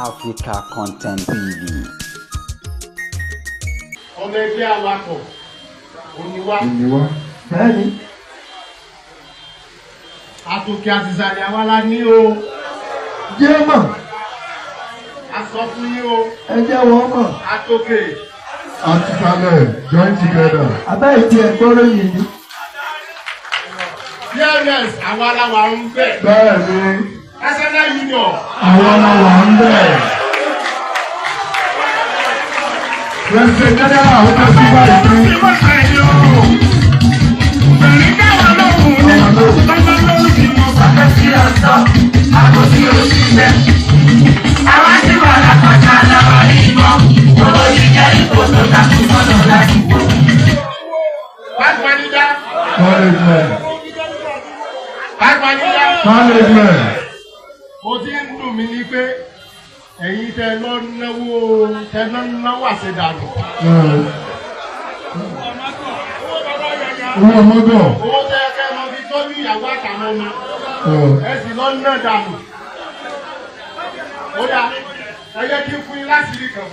Africa Content TV. Ọmọ ẹgbẹ́ awakọ̀ òníwá. Ìníwá. Bẹ́ẹ̀ni. Àtòkè àtìsàlẹ̀ àwa la ní o. Jẹ́ mọ̀. A sọ fún yín o. Ẹ jẹ́ wọ́n mọ̀. Àtòkè. Àtìsàlẹ̀ join together. Abẹ́ ìdí ẹ̀gbọ́rọ̀ yìí ni. PMS àwa la wà ń bẹ̀. Bẹ́ẹ̀ni. National Union. Àwa la wà ń bẹ̀. President General ó tẹ́ sí báyìí. Park manager. Management. Park manager. Management. Mo ti ń dùn mí ni pé ẹ̀yin tẹ lọ náwó tẹ lọ náwó àṣedànù. Owó ọmọgọ̀. Owó tẹ kẹ́ lọ fi tọ́jú ìyàwó àtàwọn ọmọ. Ẹ sì lọ ná dànù. Ó dáa, ẹ jẹ́ kí n fún yín láṣìírí kan.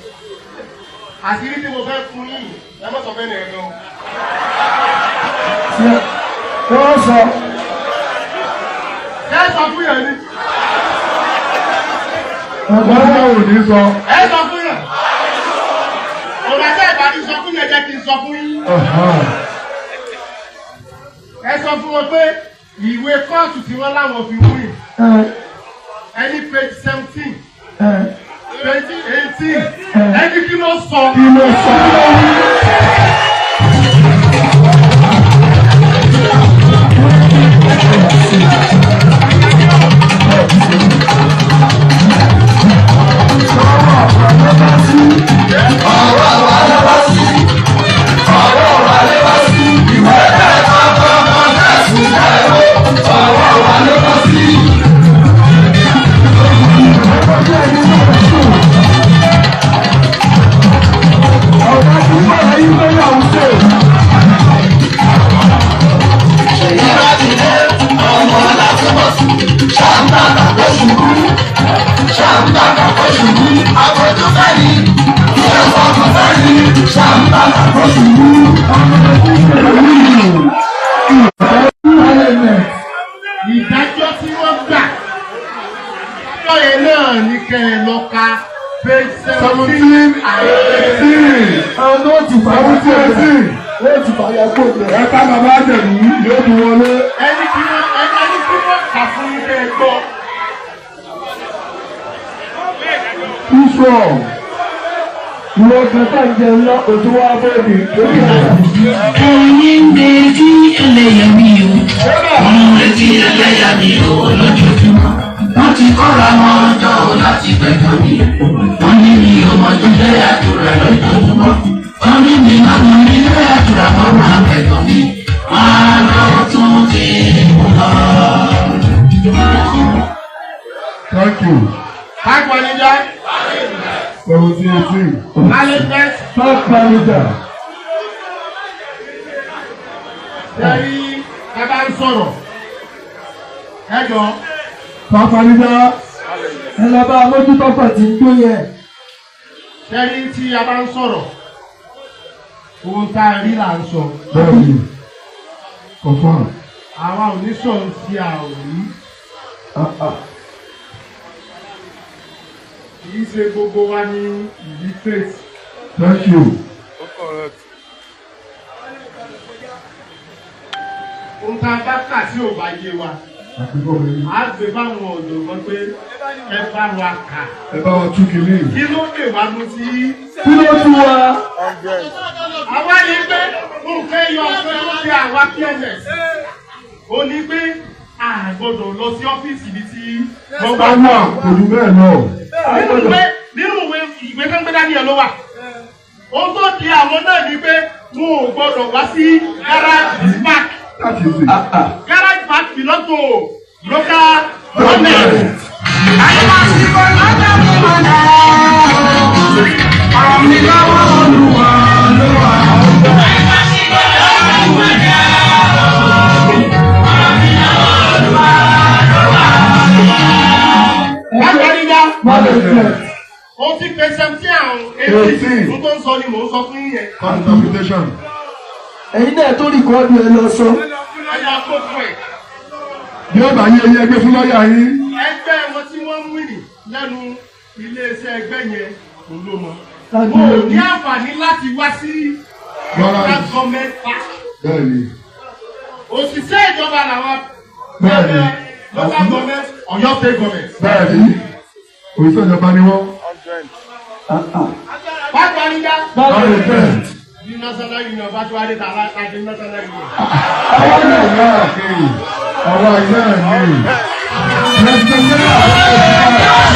Àṣírí tí mo fẹ́ fún yín, ẹ má sọ fẹ́ nìyẹn gan. Wọ́n sọ. Ẹ sọ fún yẹn ni. Wọ́n ní ò ní sọ. Ẹ sọ fún yẹn. Ọ̀rọ̀ àti ìbàdí sọ fún yẹn jẹ́ kí n sọ fún yín. Ẹ sọ fún wọn pé ìwé kóòtù tí wọ́n láwọn fi win. Ẹni page 17, page 18, ẹni kí ló sọ? Kí ló sọ? Ọ̀gá tí wọ́n rẹ̀ yí pé yàwó ṣe. Management. Ìdájọ́ tí wọ́n gbà ìdájọ́ yẹn náà ní kẹ́ ẹ lọ ka page 17 and 18. Àwọn tó ti fà yà kó 17, bẹ̀. 18. Wọ́n ti fà yà kó bẹ̀. Ẹ̀ka bàbá àjẹ̀lú yóò mú wọlé. Ẹni kí wọ́n ẹni kí wọ́n kà fún yín kẹ́ ẹ gbọ́. Too strong. Ìwọ kan tá ń jẹun lọ, òtún wá bóde. Ẹ̀yin ń retí ẹlẹ́yà mi o, wọ́n ń retí ẹlẹ́yà mi o lójoojúmọ́. Wọ́n ti kọ́ra wọn jọ o láti gbẹ̀gàn mi. Wọ́n ní mi ò mọ̀ ilé àdúrà lójoojúmọ́. Wọ́n ní mi máa mọ ilé àdúrà wọ́n máa gbẹ̀gàn mi. Wọ́n á lọ tún ti mú lọ. Thank you. Park manager. 17, 18. Management. Park manager. Ṣẹ́rí ẹ bá ń sọ̀rọ̀. Ẹ jọ. Park manager. Ẹ lọ bá mójútó pọ̀ tí ń tó yẹ. Ṣẹ́rí tí a bá ń sọ̀rọ̀. Ohun tá a rí là ń sọ. Bẹ́ẹ̀ni. Confirm. Àwa ò ní sọ̀rọ̀ sí a ò rí. Kì í ṣe gbogbo wa ní illiterate. Thank you. Ohun tá a bá kà sí ò bá yé wa. Àfikún mi. A gbé fáwọn ọ̀jọ̀gbọ́n pé ẹ bá wa kà. Ẹ bá wa tú kìíní. Kí ló dé wá ló ti. Kí ló tú wa? Àwa ní pé nǹkan ẹyọ ọ̀sán ló fi àwa PMS. Ó ní pé a gbọ́dọ̀ lọ sí ọ́fíìsì ibi tí wọ́n bá Bá wà kò jù bẹ́ẹ̀ lọ. Nínú ìwé nínú ìwé ìwé tó ń gbé dání ẹ ló wà. Ohun tó di àwọn náà ni pé wọn ò gbọ́dọ̀ wá sí garage park. That is it. Garage park belong to local government. Management. Ó ti pé 17 and 18. Mo tó ń sọ ni mò ń sọ fún yín yẹn. Interpretation. Ẹ̀yin náà tó rìkọ́dù ẹ lọ sọ. Ẹ lọ kó fún ẹ̀. Bí ó bá yé ẹyẹ ẹgbẹ́ fún lọ́ọ̀yà yín. Ẹgbẹ́ wọn tí wọ́n ń wìnì lẹ́nu iléeṣẹ́ ẹgbẹ́ yẹn kò ló mọ. Láti Mo ò ní àǹfààní láti wá sí local government park. Bẹ́ẹ̀ni. Òṣìṣẹ́ ìjọba làwọn Bẹ́ẹ̀ni. local government, Ọ̀yọ́ state government. Bẹ́ẹ̀ni. Òṣìṣẹ́ ìjọba ni wọ́n. Bákan nígbà. Management. Bí national union bá tó wá dé ta láti national union. Àwọn náà ní. Àwọn náà ní. President General.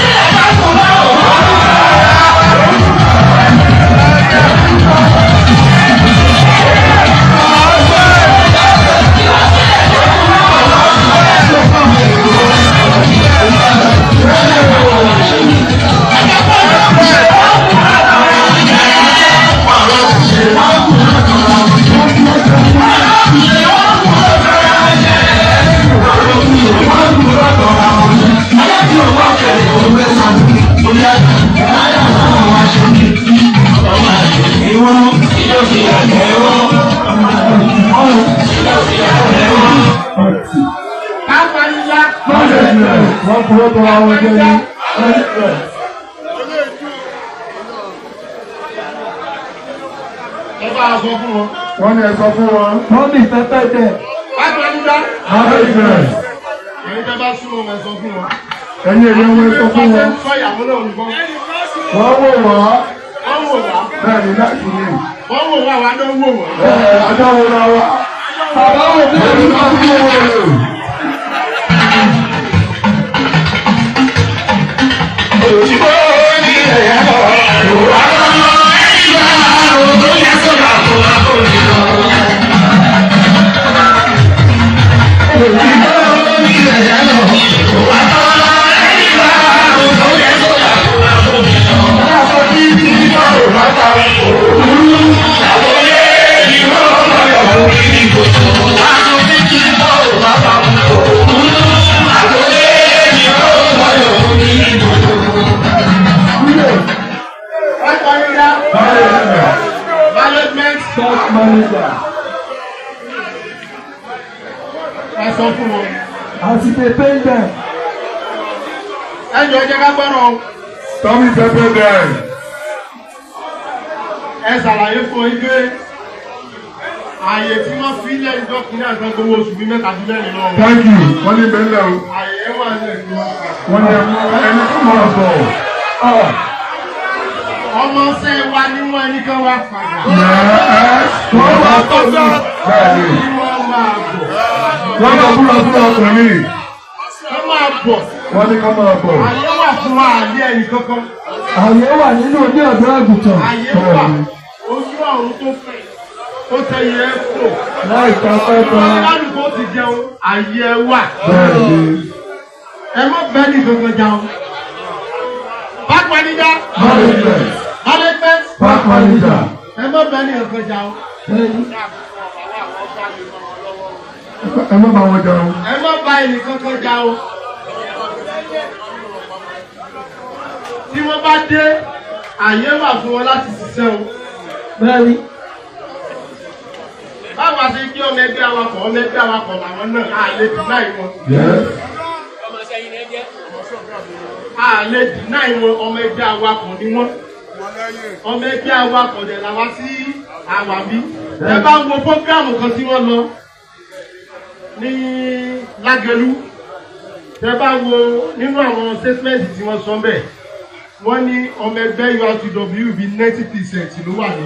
Bákan nígbà. Management. Wọ́n kúrò tó àwọn ẹgbẹ́ ní. Ẹ bá a sọ fún wọn. Wọ́n ní ẹ sọ fún wọn. Mọ́mí pẹ́pẹ́ dẹ̀. Bákan nígbà. Management. Ẹ̀yin tẹ́ bá súnmọ́ wọn ẹ sọ fún wọn. Ẹ̀yin èèyàn wọn ẹ sọ fún wọn. Sọ ìyàwó náà ń gbọ́. Wọ́n wò wá. Wọ́n wò wá. Bẹ́ẹ̀ni láti ní. Wọ́n wò wá, àwa náà ń wò wọ́n. Ẹ adáwọ̀ ra wa. Bàbá wo bí Ẹni bá kú owó rẹ̀. Bákan nígbà. Management. Stock manager. Ẹ sọ fún wọn. Àti the pay them. Ẹ jọ jẹ́ ká gbọ́rọ̀ o. Tommy pepper dem. Ẹ ṣàlàyé fún yín pé ààyè tí wọ́n fi lẹ̀ ń dọ́kun ní àgbẹ̀ gbowó oṣù bíi mẹ́ta sí mẹ́rin lọ. Thank you. Wọ́n ní bẹ́ẹ̀ o. Ààyè ẹ wà ní ẹ̀kọ́. Wọ́n ní ẹni tó máa bọ̀. Ọmọ ṣẹ́ wa ní wọ́n ẹni kan wá padà. Yes. Wọ́n máa tọ́jú. Bẹ́ẹ̀ni. Kí wọ́n máa bọ̀. Wọ́n lọ búra fún ọkùnrin. Wọ́n máa bọ̀. Wọ́n ní ká máa bọ̀. Ààyè wà fún wa àlẹ́ ẹnì kankan. Àyè wà nínú ilé ọ̀dọ́ àgùntàn. Ààyè wà. Ojú ọ̀run tó fẹ̀. Ó tẹ yẹ fò. Láì ta pẹ́pẹ́. Lálùkò ti jẹun. Ààyè wà. Bẹ́ẹ̀ni. Ẹ má bẹ́ẹ̀ ní kankan jẹun. Bákan nígbà. Management. Management. Park manager. Ẹ má bẹ́ẹ̀ ní kankan jẹun. Bẹ́ẹ̀ni. Ẹ má bá wọn jẹun. Ẹ má bá ẹnì kankan jà o. Tí wọ́n bá dé, àyè wà fún wọn láti ṣiṣẹ́ o. Bẹ́ẹ̀ni. Báwa ṣe kí ọmọ ẹgbẹ́ awakọ̀, ọmọ ẹgbẹ́ awakọ̀ làwọn náà á lè dìnáì wọn. Yes. Á lè dìnáì wọn, ọmọ ẹgbẹ́ awakọ̀ ni wọ́n. Ọmọ ẹgbẹ́ awakọ̀ dẹ̀ làwa sí àwàbí. Ẹ bá ń wo fọ́gíráàmù kan tí wọ́n lọ ní Lágẹ̀lú. Tẹ bá wo nínú àwọn statement tí wọ́n sọ bẹ́ẹ̀, wọ́n ní ọmọ ẹgbẹ́ URTW bíi 90% ló wà ní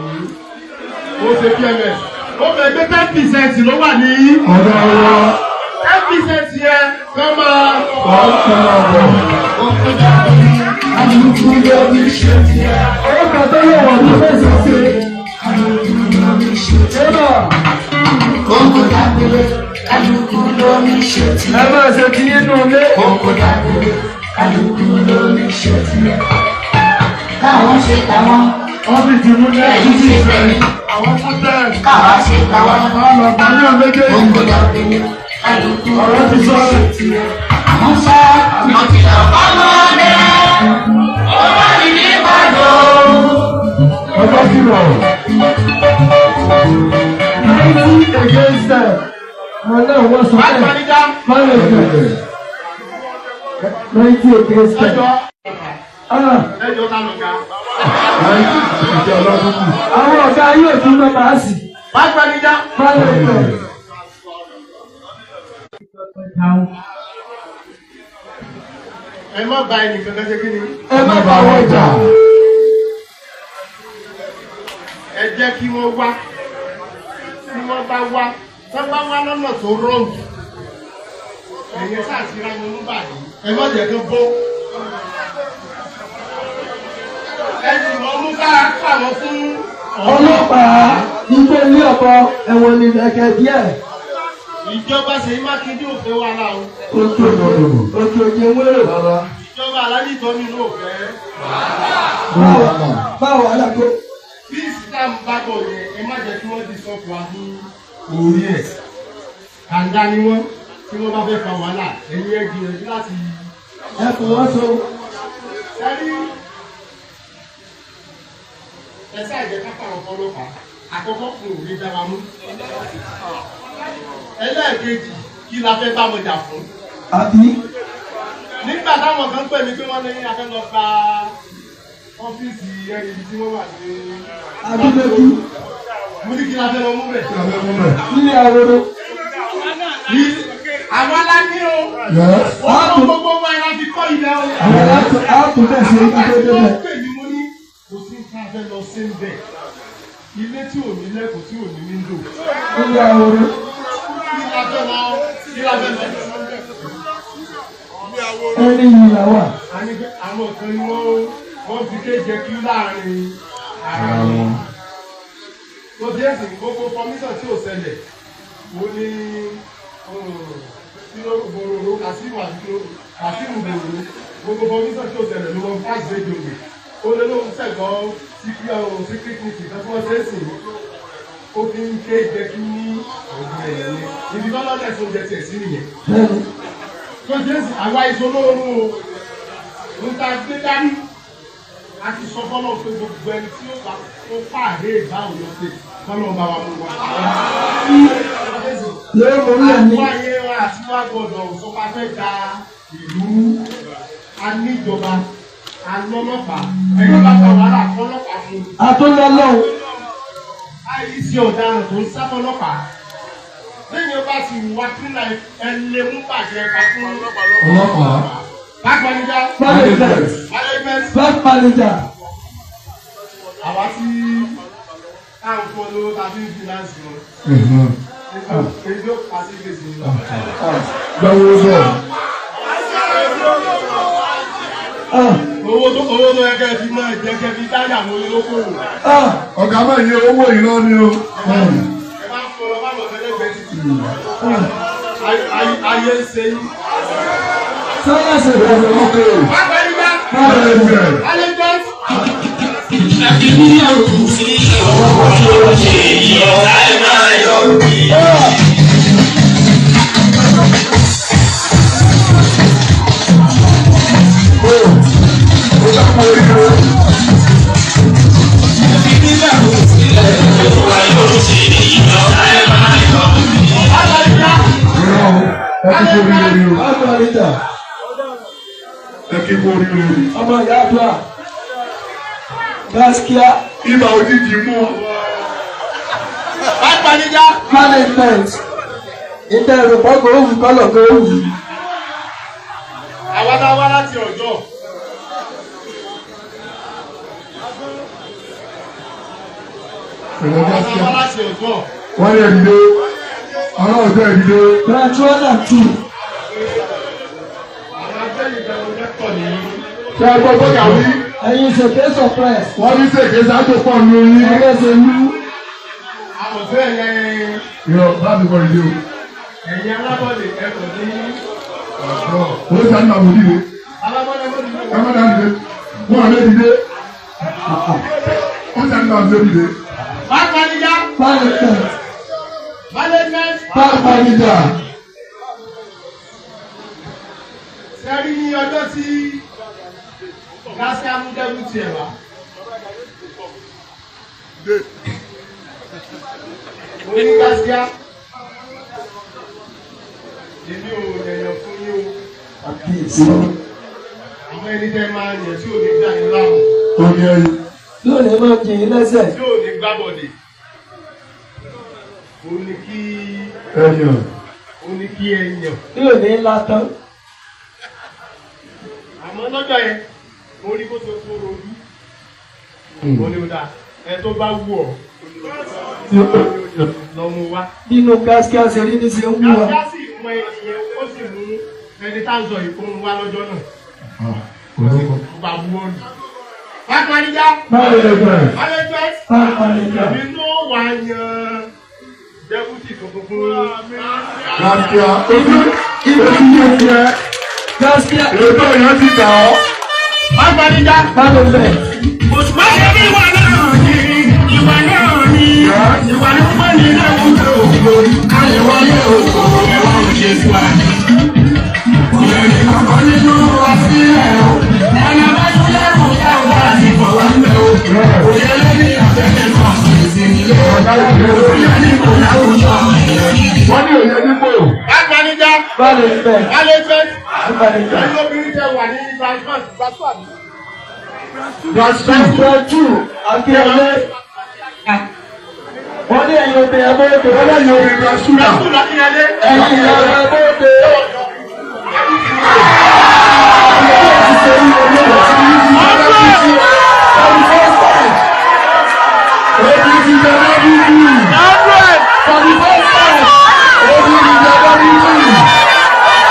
ó ṣe PMS. Ọmọ ẹgbẹ́ 10% ló wà ní Ọ̀dọ̀ wọn. 10% yẹn kọ́ máa. Wọ́n ti máa bọ̀. Owó kan tó yẹ wọ̀ ní fèsì sí. Ébà. Ẹ máa ṣe ti nínú ilé. Káwọn ṣe tàwọn, Wọ́n sì ti mú ní ẹ̀yìn ṣe tẹ̀yìn, àwọn fún tẹ́ẹ̀. káwa ṣe tàwọn. Àwọn ọ̀gbà náà méjèèjì. Ọ̀rọ̀ ti sọ. Àmọ́ ṣá, wọ́n ti lọ bá wọn dẹ́. Ó wà ní nípa. sọ Bank bẹ́ẹ̀. manager. Management. 98. Ẹjọ́ ẹjọ́ ta lọ̀gá. Ìjọ ọlọ́dún kù. Àwọn ọ̀gá yóò tún lọ máa sì. Bank manager. Management. Ẹ má ba ẹnìkan kan ṣe kí ni. Ẹ má bá wọn jà. Ẹ jẹ́ kí wọ́n wá. Tí wọ́n bá wá, tí wọ́n bá wá lọ́nà tó rọ̀ǹgì. Ẹ̀yin sáà ti ra wọn báyìí. Ẹ má jẹ́ kí wọ́n bọ́. Ẹ sì wọ́n mú kára pàwọ́ fún Ọlọ́pàá igbó ilé ọ̀bọ ẹ̀wọ̀n ní ẹ̀kẹ́ díẹ̀. Ìjọba Ṣèyí Mákindé ò fẹ́ wàhálà o. Òkè òkè òjè wérò. Ìjọba Aláàjì Tọ́mí ló fẹ́. Báwo alákó? Bí ìsìtá ń bá bọ̀ yẹn, ẹ má jẹ́ kí wọ́n di sọ́kù wa ní orí ẹ̀. Kàńdá ni wọ́n tí wọ́n bá fẹ́ fa wàhálà, ẹ̀yin ẹ gbìyànjú láti. Ẹ kò wọ́n so. Sẹ́rí ẹ sáà jẹ́ ká pàrọ̀ ọlọ́pàá, àkọ́kọ́ fún òwe dára mú. Ẹlẹ́ẹ̀kejì, kí la fẹ́ bá wọn jà fún? Àbí? Nígbà táwọn kan pè mí pé wọ́n ní afẹ́ lọ gba ọ́fíìsì ẹni tí wọ́n wà ní. Adúlójú. Mo ní kí la fẹ́ lọ mú bẹ̀. Nílé ahoro. Àwa la ní o. Yes. Ọ̀rọ̀ gbogbo wa la fi kọ́ ilẹ̀ o. Àwọn aláàtò bẹ̀ ṣe Nígbà ikú tí tó wọ́n débẹ̀. pè mí mo ní kò sí ká fẹ́ lọ sí ń bẹ̀. Ilé tí ò ní lẹ́kọ̀ọ́ tí ò ní wíńdò. Nílé ahoro. Kí la fẹ́ lọ kí la fẹ́ lọ sí ń bẹ̀. Ẹni yìí là wà. A ní pé àwọn kan ni wọ́n fi kéje kí láàrin ara wọn. Tó bí ẹ̀sìn gbogbo fọmísàn tí ò ṣẹlẹ̀, ó ní gbòòrò Kàsímù àti Kàsímù gbòòrò gbogbo fọmísàn tí ò ṣẹlẹ̀ ló wọ́n fáìsì rédíò rẹ̀. Ó lé lóhun sẹ̀gbọ́n secret meeting kan tí wọ́n ṣe é sìn. Ó fi ń kéje kí ní ọ̀gbìn ẹ̀yẹ. Ibi tọ́lọ́dẹ̀ tó jẹ tiẹ̀ sí nìyẹn. Bẹ́ẹ̀ni. Tó jésì àwa ìṣolóorun o ń ta gbé dání a ti sọ fọlọ́ pé gbogbo ẹni tí ó bá ó pàdé ìbá òun ṣe fọlọ́ bá wa mú wa. Yóò mú ilẹ̀ ní. Àwọn ayé wa àti wa gbọdọ̀ sọpá fẹ́ gba ìlú aníjọba alọ́lọ́pàá ẹni bá gba wàhálà kọ́lọ́pàá fún un. Àtúndọ́lọ́hùn. Àìsí ọ̀daràn tó ń sá fọlọ́pàá. Lẹ́yìn ọba ti wá kíńlá ẹ lè mú bàjẹ́ ẹ̀ka fún Ọlọ́pàá. Bank manager. Management. Management. Bank manager. Àwa tí à ń fún olówó ta fi ń finance wọn. Èyí ló pàṣẹ gbèsè lọ. Gbẹ̀wò sọ. Owó tó yẹ kẹ́ fi máa jẹ́ kẹ́ fi dáyà mọ́ olókòwò. Ọ̀gá máa yẹ owó ìlọ ni o. Ẹ máa ń fún ọ bá lọ fẹ́lẹ́ gbẹ títì. Ayé ń ṣe yín. Sọ́yà ṣe bẹ̀rẹ̀. Okay. Bank manager. Management. Management. Ó dákun oríire. Irọ́ o, ẹ kí kú oríire o. Bank manager. Ẹ kí kú oríire o. Ọmọ ìyá àdúrà. Gaskia. Ibà òjijì mú ọ. Bank manager. Management. Ìtẹ̀ ìrọ̀pọ̀ kò wù kọ́lọ̀ kò wù. Àwa náà wá láti ọjọ́. Pẹ̀lú Àwa náà Gaskia. wá láti ọjọ́. Wọ́n lè dìde. Ọlọ́run tẹ̀ dìde. Branch 1 and 2. Àwọn agbẹ́yìn kan ló dẹ́kọ̀ ní. Ṣé ẹ gbọ́ sọ́kà wí? Ẹ̀yin ṣèké surprise. Wọ́n ní sèké sáájú pọ̀ ní oyin. Ẹgbẹ́ ṣe lú. Àwọn fẹ́ yẹn Irọ́ láti kọ́ ìdí o. ẹ̀yin alábọ̀dé ẹ̀kọ́ ní. Ọ̀dọ́. Ó sáré àwọn òdìdè. Alábọ̀dé ẹ̀kọ́ ní. Ẹ má dá dìde. Wọ́n lè dìde. Ó sáré àwọn òdìdè. Bank manager. Management. Management. Bank manager. Sẹ́rí ní ọjọ́ tí Gaskia mú dẹ́kun tiẹ̀ wá. Mo ní Gaskia. Èmi ò yẹ̀yàn fún yín o. Àwọn ẹni tẹ́ máa yàn tí ò ní gbà yín láàmú. Omi ẹyin. Tí ò ní máa jìn yín lẹ́sẹ̀. Tí ò ní gbábọ̀dè. Ó ní kí Ẹyàn. ó ní kí ẹ yàn. Tí ò ní látán. Àmọ́ lọ́jọ́ yẹn, mo rí bó ṣe kó rojú. Mo ní o dáa, ẹ tó bá wù ọ́ lọ mú wá. Nínú gáskíá ṣe rí ní ṣe ń wú wa. Gáskíá sì mú ẹni yẹn, ó sì mú ẹni tá à ń sọ yìí kó mú wá lọ́jọ́ náà. Orúkọ. Ó bá wú ọ́ nù. Pápánijá, Báwo lè bẹ̀rẹ̀? Management, Pápánijá. èmi ló wá yan dẹ́kútì tuntun fún. Gàsíà. Ojú ibi tí yóò fi ẹ. Gáskíá. Ètò ìyẹn ti dà ọ́. Pápánijá. Management. Òṣùpá ṣe bí ìwà náà ni, ìwà náà ni, ìwà ní púpọ̀ ní láwùjọ òkú, káyọ̀ wáyé òkú, ẹ̀wọ̀n ò ṣe fún wa. Òyìnbó kọ̀ọ̀kan nínú wa sílẹ̀ o, ẹ̀nà bá tún lẹ́rù táwọn àti fọwọ́ ń bẹ̀ o. Òye lẹ́ni àtẹ̀lẹ́ náà sì sí nílé. Òye ní kò láwùjọ èèyàn gidi. Wọ́n ní òye nípò. Pápánijá, Management. Management, Pápánijá. ẹni obìnrin tẹ wà ní transplant, transplant. Gbàjú Akínyẹlé. Wọ́n ní ẹ̀yin obìnrin ẹ bóde. Wọ́n lẹ́yìn orin Brasúlà. Transplant Akínyẹlé. Ẹ̀yin ìyàwó ẹ bóde. Obi ti jẹ dábìlì. For the first time. Obi ti jẹ dábìlì.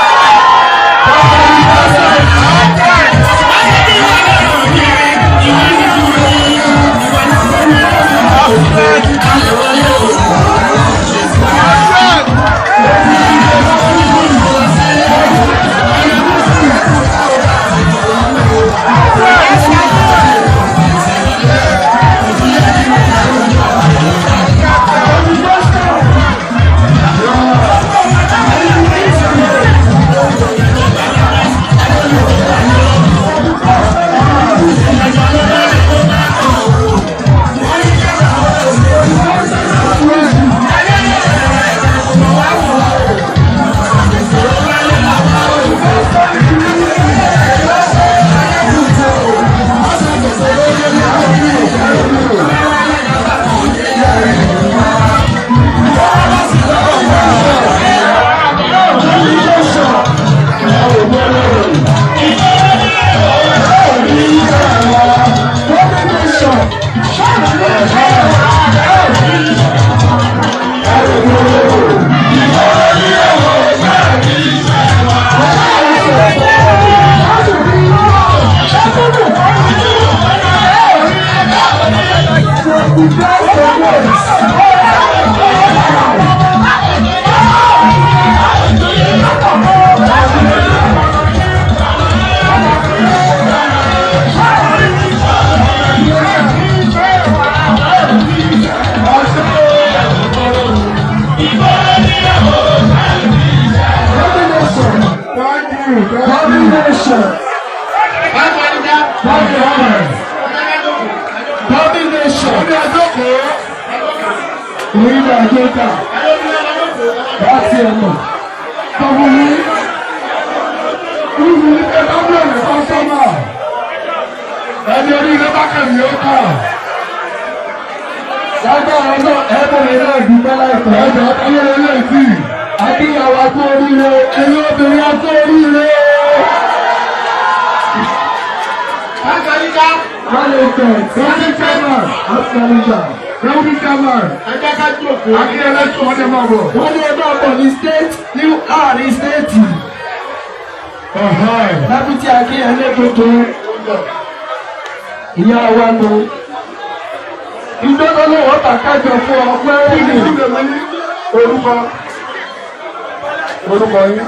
Thank you. Thank you. Domination. Pápánijá, Domination. Ó ní àjókòó. Orílẹ̀ Àjọkà. Láti ẹ̀nà. Tọ́mú ní. Rúrú ní pé tábìlì kọ́sọ́mà. Ẹni orí ilé bá kẹ̀mí ó kà. Lágbára náà ẹ̀bùnrin náà dúpẹ́ láìpẹ́. Ẹ̀jọ̀ ayé ilé ìtì. Akínyàwó akú oríire. Ẹ̀yin obìnrin akú oríire. Pápánijá, Management. Deputy chairman. Afghanistan. Deputy chairman. ẹ jẹ́ ká jókòó. Akínyẹlé tún ọdẹ máa bọ̀. Wọ́n ní ẹgbẹ́ ọ̀pọ̀ ní state new àárín state. Lábítí Akínyẹlé tuntun. Ìyá wa nù. Ìjọba ló wọ́n tà kájọ fún ọ pé Kí ni ìdílé mi ní orúkọ? Orúkọ yín.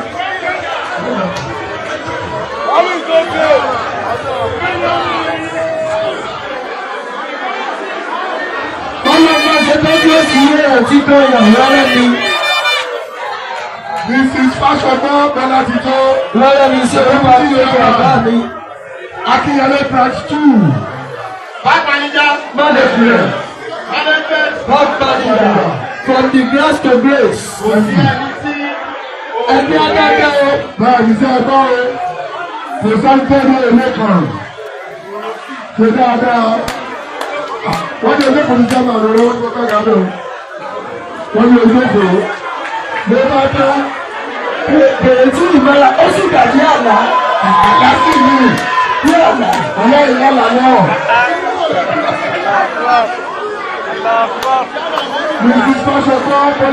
Ọlọ́run máa ṣe tọ́jú òsì ilé àti kan ìyàwó rẹ̀ ni. Mrs. Fáṣọgbọ́n Bọ́lá ti tó. Lọ́rẹ́ mi ṣe orúkọ àti orúkọ bàbá mi. Akínyẹlé branch 2. Pápánijá, Management. Management, Pápánijá. From the grass to grace. kò sí ẹni tí Ẹbí adájọ́ o. Bẹ́ẹ̀ ni sẹ́ ẹ gbọ́ o. Kò sáré tó ní èlé kan. Ṣe dáadáa. Wọ́n ní ojú kò ní sábà lórí wọ́n tó ká gàdọ̀. Wọ́n ní ojú kò. Ló bá tán. Kèrè tí ìmọ̀ra ó sì dàbí àlá. Àlá sì ní. Bí àlá. Ọlọ́run lọ́la náà. Mrs. Fáṣọkọ́.